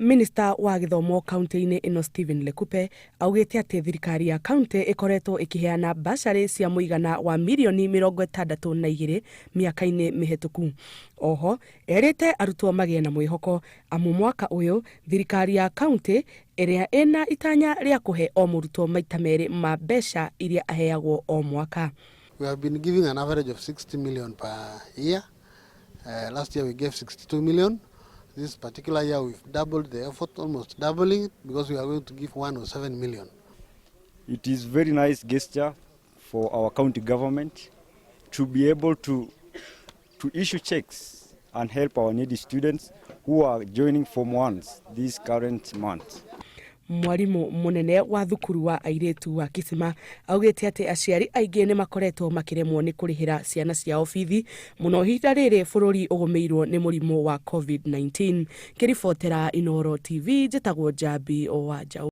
Minista wa gĩthomo kaunti-inĩ ĩno Stephen Lekupe augĩte atĩ thirikari ya kaunti ĩkoretwo ĩkĩheana bursary cia mũigana wa mirioni 62 mĩaka-inĩ mĩhetũku. Oho erĩte arutwo magĩe na mwĩhoko amu mwaka ũyũ thirikari ya kaunti ĩrĩa ĩna itanya rĩa kũhe o mũrutwo maita merĩ ma mbeca iria aheagwo o mwaka. We have been giving an average of 60 million per year. Last year we gave 62 million. This particular year we've doubled the effort, almost doubling it, because we are going to give 107 million. It is very nice gesture for our county government to be able to issue checks and help our needy students who are joining Form 1s this current month. Mwarimu munene wa thukuru wa airĩtu wa Kisima augĩte atĩ aciari aingĩ nĩ makoretwo makĩremwo nĩ kũrĩhĩra ciana ciao bithi mũno ihinda rĩrĩ bũrũri ũgũmĩirwo nĩ mũrimũ wa COVID-19. Ngĩribotera Inooro TV, njĩtagwo Njambi wa Njaũ.